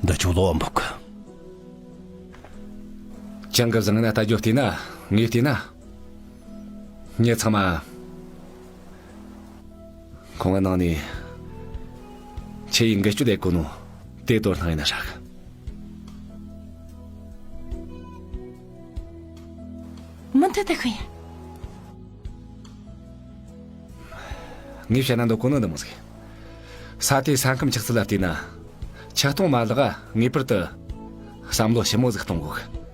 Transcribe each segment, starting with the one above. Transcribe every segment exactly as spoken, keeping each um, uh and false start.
འདི་ཆོ་ལོ་འབུག་ཅང་གི་བཟང་ན་ལྟ་རྒྱུ་བལྟས་ན། ངས་བལྟས་ན། ངས་ཚང་མ་ཁོང་གི་ནང་ནས་ཆེ་ཡི་འགུལ་སྐྱོད་ལས་གོ་ནོ་དེ་དོར་སྣང་ཡིན་ན་ཧྲག་མི་མཐུ་དེ་ཁོ་ཡ། ངས་བཤད་ན་འདོད་གོ་ནོ་འདི་མོ་ཟིག་ས་དེའི་ས་ཁམས་ཆགས་ཚུལ་ལ་བལྟས་ན། ཆགས་སྟོང་མ་ལག་ངེས་པར་དུ་བསམ་བློ་ཞིབ་མོ་ཟིག་གཏོང་དགོས།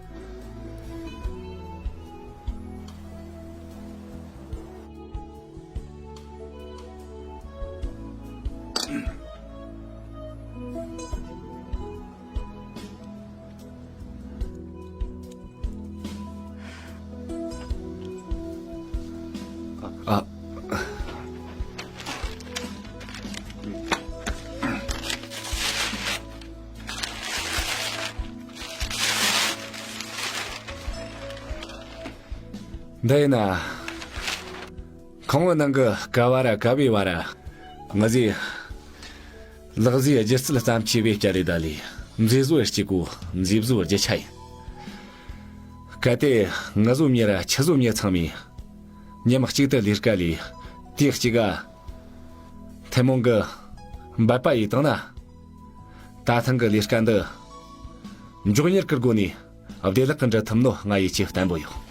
ཨ། འདི་ཡིན་ན། ཁང་བའི་ནང་གི་ཀ་བ་ར་ཀ་བའི་བ་ར། ང་ཟིག་ལག་ཟིག་སྒྱུ་རྩལ་བརྩམས་ཆོས་པའི་སྐྱ་རེ་ད་ལི། མཛེས་བཟོ་གཅིག་གོ་མཛེས་བཟོ་རྒྱུ་ཆ་ཡིན། གལ་ཏེ་ང་ཟོ་མྱི་ར་ཁྱི་ཟོ་མྱི་ཚང་མས་མཉམ་གཅིག་ཏུ་ལས་ཀ་ལས། དེ་གཅིག་ག་ཐུན་མོང་གི་འབད་པ་ཡིས་བཏང་ན། ད་ཐེངས་གི་ལས་ཀ་འདི་མགྱོགས་མྱུར་གི་སྒོ་ནས་བདེ་བླག་གི་འགྲུབ་ཐུབ་ནོ་ང་ཡིད་ཆེས་བརྟན་པོ་ཡོད།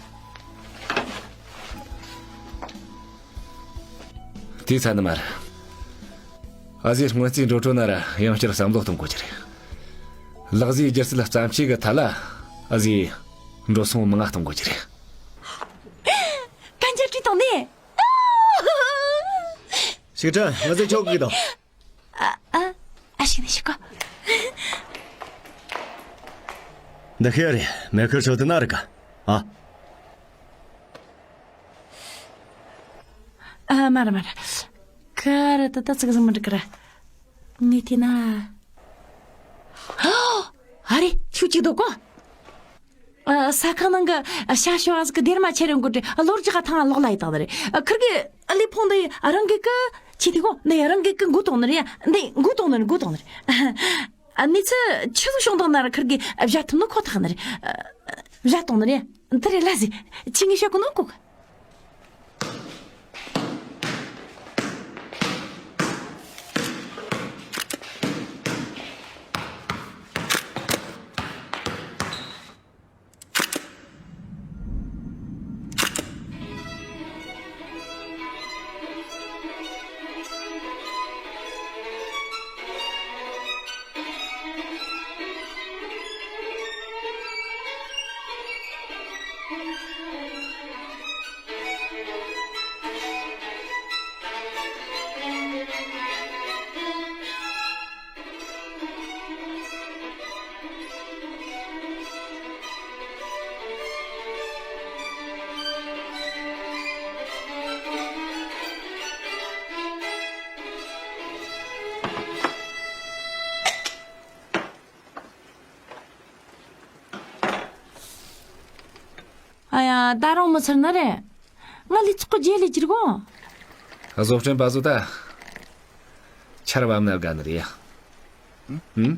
དེའི་ཚ་ནི་མ་རེད། ཨ་ཟིའི་སྔོན་རྩིས་འགྲོ་གྲོན་ན་ར་ཡང་བསྐྱར་བསམ་བློ་གཏོང་དགོས་ཀྱི་རེད། ལག་ཟིའི་སྒྱུ་རྩལ་བརྩམས་ཆོས་གི་ཐད་ལ་ཨ་ཟིའི་འགྲོ་སོང་མང་ང་གཏོང་དགོས་ཀྱི་རེད། གན་རྒྱ་བྲིས་བཏང་ནས། ཞིག་ཁྲ་ང་ཚོ་ཆོག་གི་དང་། ཨ་ཨ་ཨ་ཞིག་ནས་ཞིག་གོ། འདི་ཤེས་རེད། མེ་ཁར་ཆོག་ཏུ་ན་རེ་ག་ཨ། ཨ་མ་ར་མ་ར། ཁ་ར་ད་ད་ཙིག་ཟིག་མི་འགྲིག་གི་ར། ངས་དེ་ན། ཨ་རེ་ཁྱོད་ཅིག་འདུག་གོ། ཨ། ས་ཁང་ནང་གི་ཤ་ཤོ་བ་ཟིག་གི་སྡེར་མ་ཆེ་རིང་གོ་དྲི་ལོར་ཅི་ག་ཐང་ལོག་ལ་ཡི་དང་རེ། ཁིར་གི་ལི་ཕོང་འདི་རང་གི་གི་ཆི་ཐི་གོ་འདི་རང་གི་གི་མགོ་གཏོང་ནི་རེ། འདི་མགོ་གཏོང་ནི་རེ། མགོ་གཏོང་ནི་རེ། ཨ་ནི་ཚི་ཆི་ཟིག་བྱུང་དང་ན་ར་ཁིར་གི་བཞག་ཐུབ་ནི་ཁོ་ཐག་ནི་རེ། བཞག་གཏོང་ནི་རེ། འདི་རེ་ལ་ཟི་ཆི་ངི་ཤོ་གི་ནོ་གོ་གི། ཨ་ཡ། ད་རུང་མི་ཚར་ན་རེ། ང་ལི་ཚོགས་རྗེས་ལས་ཀྱིར་གོ། བཟོ་སྐྲུན་པ་ཚོ་ད་ཆར་བབ་ན་དགའ་ནི་རེད་ཡ། ཨུམ།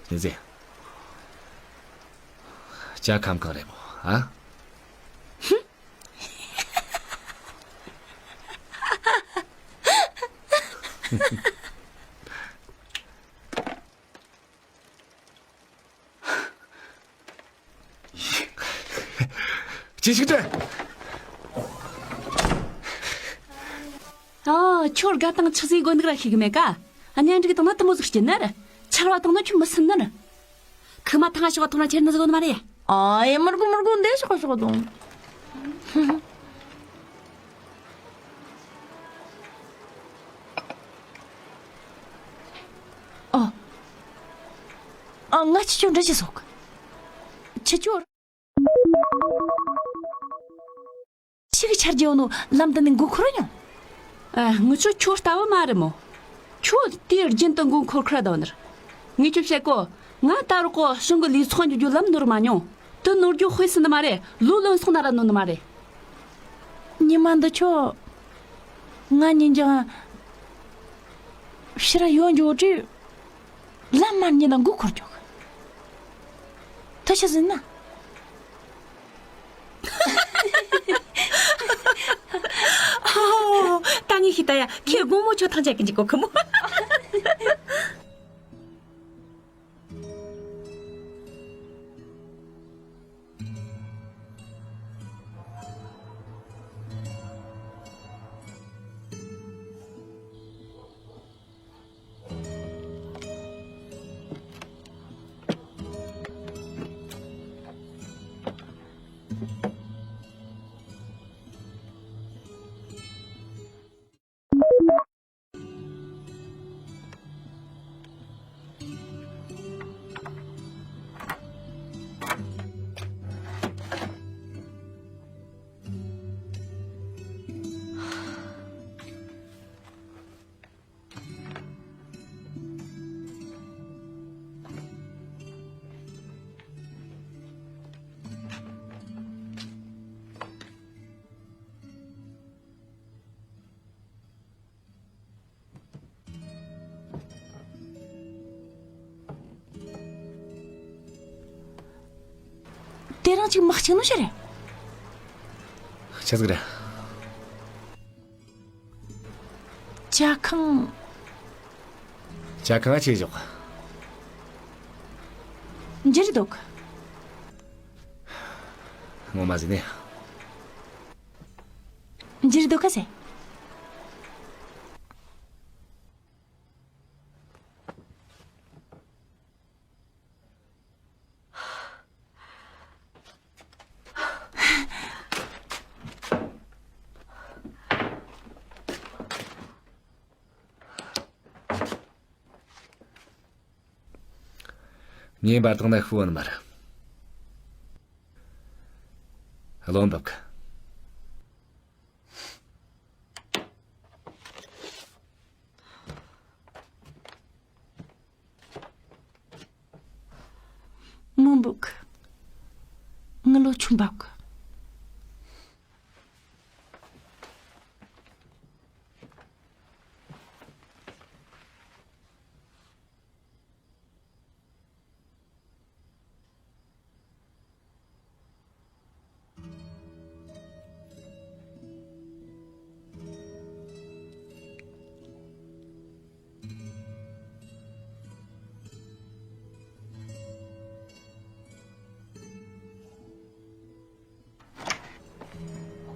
ལེ་ཟེ། ཇ་ཁམ་གང་རེད་མོ། ཨ། ཅི་ཞིག་དྲན། ཨ། ཁྱོད་དགའ་དང་ཆི་ཟིག་དགོ་འདུག་ར་ཤེས་གི་མེད་ཀ། གཉེན་སྒྲིག་དང་ན་དུ་མོ་ཟིག་སྐྱིད་ན་ར། ཆར་བ་དང་ན་ཁྱོད་མི་སུན་ན་ར། ཁི་མ་ཐང་ང་ཤོག་ཐོང་ན་ཁྱེར་ན་ཟིག་གོ་ནི་མ་རེད། ཨ་ཡེ་མར་གོ་མར་གོ་འདེ་ཤོག་ཤོག་དང་། ཨ། ཨ། ང་ཁྱི་ཆོ་འདྲི་ཅི་སོག་ཁྱི་ཆོ། ཁྱི་གི་ཆར་རྒྱལ་ནོ་ལམ་དུ་ནི་མགོ་འཁོར་མྱོང་། ཨ། ངུ་ཆོ་ཁྱོ་ལྟ་བུ་མ་རེད་མོ། ཁྱོ་དེ་རྒྱུན་དུ་མགོ་འཁོར་ཁར་དོ་ནར། ངས་ཁྱོད་བཤད་གོ། ང་ད་རུ་གོ་ཤང་གི་ལུས་ཚོགས་འགྱུར་རྒྱུ་ལམ་ནོར་མ་མྱོང་། དུ་ནོར་རྒྱུ་དཔེ་སྲིད་ནི་མ་རེད། ལོ་ལོན་སོང་ན་ར་ནོར་ནི་མ་རེད། ཉི་མ་འདི་ཆོ། ང་ཉིན་ཀྱང་ཕྱིར་ཡོང་རྒྱུ་དུས་ལམ་མ་ཉིད་ལ་མགོ་འཁོར་རྒྱུ། ཐུ་ཤི་ཟིན་ན། ཨོ། ད་ངས་ཤེས་ད་ཡ། ཁྱེད་དགོང་མོ་ཆོ་ཐང་ཆད་གི་འཇིག་གོ་ཁི་མོ། དེ་རང་ཅིག་མ་གཅིག་ནོ་ཤི་རེད། ཆི་ཟིག་རེད། ཇ་ཁང་། ཇ་ཁང་ཆེ་ཞོག་འཇིར་འདུག་ངོ་མ་ཟིན་ནས། འཇིར་འདུག་ག་ཟེ། ངས་འབར་བཏང་ན་ཤི་བ་ནི་མ་རེད། བློ་འབབ་གི། མོ་འབུག་ངི་ལོ་ཆུ་འབབ་གི།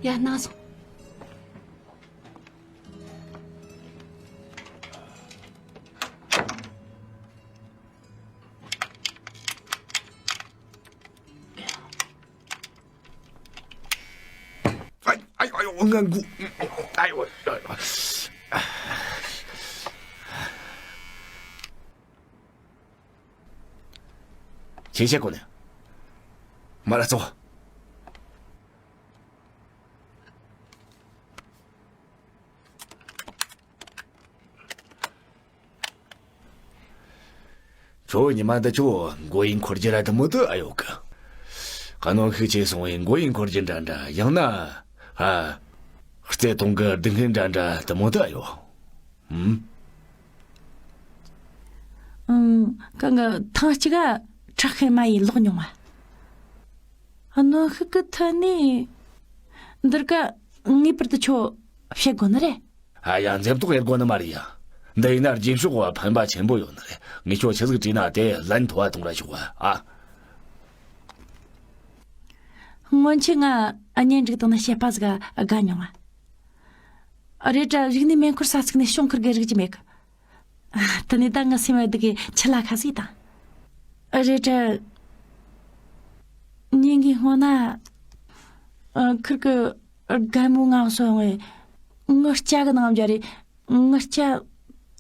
ཡ་ན་སོང་། ཨ་ཨ་ཨ་ཡོ་ང་གུ། ཨ་ཡོ་ཨ་ཡོ། ཁྱེད་ཆད་གོ་ནས། མ་ར་ཙོ། ཁྱོད་ཉི་མ་འདི་ཁྱོད་མགོ་ཡིན་འཁོར་རྒྱུ་ར་དུ་མོ་དུ་ཨ་ཡོད་གི། གནོན་ཤུགས་ཆེ་སོང་བས་མགོ་ཡིན་འཁོར་རྒྱུ་འདྲ་འདྲ། ཡང་ན་ཨ་རྩེ་གཏོང་གི་སྡུག་བསྔལ་འདྲ་འདྲ་དུ་མོ་དུ་ཨ་ཡོད། ཨུམ། ཨང་། གང་གི་ཐེངས་གཅིག་ག་ཁྲག་ཤེད་མ་ཡིས་ལོག་མྱོང་བ། གནོན་ཤུགས་ཀྱི་ཐད་ནས་འདིར་ཀ་ངེས་པར་དུ་ཁྱོད་བཤད་དགོས་ནི་རེད། ཨ་ཡ། འཛེམ་དོགས་ཡེད་དགོས་ནི་མ་རེད་ཡ། འདི་ཡིན་ན་རྗེས་ཕྱོགས་བ་ཕན་པ་ཆེན་པོ་ཡོད་ནི་རེད། ངས་ཁྱོད་ཆི་ཟིག་བྲིས་ན་དེ་ལན་མཐོ་བ་གཏོང་ར་ཤོག་བ་ཨ། སྔོན་ཆད་ང་གཉེན་སྒྲིག་དང་ནི་བཤད་པ་ཟིག་དགའ་མྱོང་ང་། རེད་དྲ་རིག་གནས་མེ་འཁོར་ས་ཚིགས་ནས་ཤོང་ཁུར་གི་རིག་ཅི་མེད་གི། དེ་ནས་ད་ངི་སེམས་བདག་གི་ཆི་ལ་ཁ་ཟིག་དང་། རེད་དྲ། ཉིན་གི་སྔོན་ན། ཁུར་གི་རྒན་མོ་ངའི་སོང་བས་ངི་སྐྱ་གི་ནང་འབྱར་རེ་ངི་སྐྱ་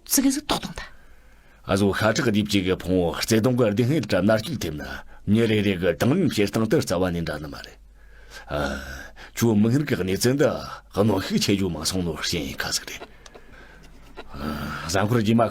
ཙི་གེ་ཟིག་ཐོགས་བཏང་ད། ཨ་ཟོ་ཤ་ཁྲག་གི་སྡེབ་ཅིག་གི་ཕུང་བོ་བརྩེ་དུང་གི་སྡུག་བསྔལ་དྲ་མནར་གཅོད་ཐེབས་ན་མྱི་རེ་རེ་གི་དང་ལེན་བྱེད་སྟངས་དེ་རྩ་བ་ནས་འདྲ་ནི་མ་རེད། ཨ། ཁྱོད་མིག་སྔར་གི་གནས་ཚུལ་འདི་གནོན་ཤུགས་ཆེ་རྒྱུ་མ་སོང་ནོ་རྐྱེན་ཡིན་ཁ་ཟིག་རེད། ཨ། གཟའ་འཁོར་རྗེས་མ་